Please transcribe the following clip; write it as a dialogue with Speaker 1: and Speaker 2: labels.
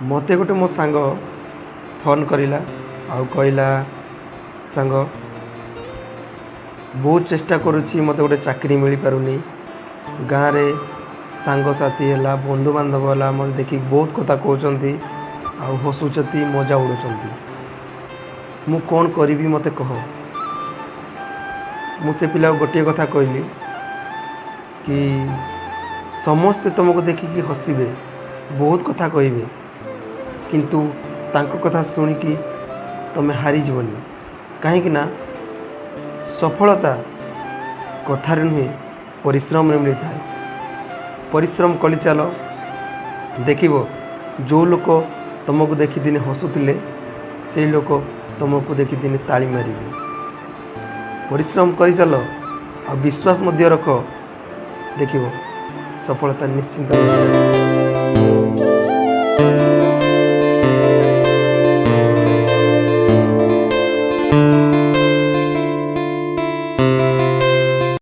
Speaker 1: ମୋତେ ଗୋଟେ ମୋ ସାଙ୍ଗ ଫୋନ୍ କରିଲା ଆଉ କହିଲା, ସାଙ୍ଗ, ବହୁତ ଚେଷ୍ଟା କରୁଛି, ମୋତେ ଗୋଟେ ଚାକିରି ମିଳିପାରୁନି। ଗାଁରେ ସାଙ୍ଗସାଥି ହେଲା, ବନ୍ଧୁବାନ୍ଧବ ହେଲା, ମୋତେ ଦେଖିକି ବହୁତ କଥା କହୁଛନ୍ତି ଆଉ ହସୁଛନ୍ତି, ମଜା ଉଡ଼ଉଛନ୍ତି। ମୁଁ କ'ଣ କରିବି, ମୋତେ କହ। ମୁଁ ସେ ପିଲାକୁ ଗୋଟିଏ କଥା କହିଲି କି ସମସ୍ତେ ତୁମକୁ ଦେଖିକି ହସିବେ, ବହୁତ କଥା କହିବେ, କିନ୍ତୁ ତାଙ୍କ କଥା ଶୁଣିକି ତୁମେ ହାରିଯିବନି। କାହିଁକି ନା ସଫଳତା କଥାରେ ନୁହେଁ, ପରିଶ୍ରମରେ ମିଳିଥାଏ। ପରିଶ୍ରମ କରିଚାଲ, ଦେଖିବ ଯେଉଁ ଲୋକ ତୁମକୁ ଦେଖି ଦିନେ ହସୁଥିଲେ, ସେଇ ଲୋକ ତୁମକୁ ଦେଖି ଦିନେ ତାଳି ମାରିବେ। ପରିଶ୍ରମ କରିଚାଲ ଆଉ ବିଶ୍ୱାସ ମଧ୍ୟ ରଖ, ଦେଖିବ ସଫଳତା ନିଶ୍ଚିନ୍ତ ମିଳିବ।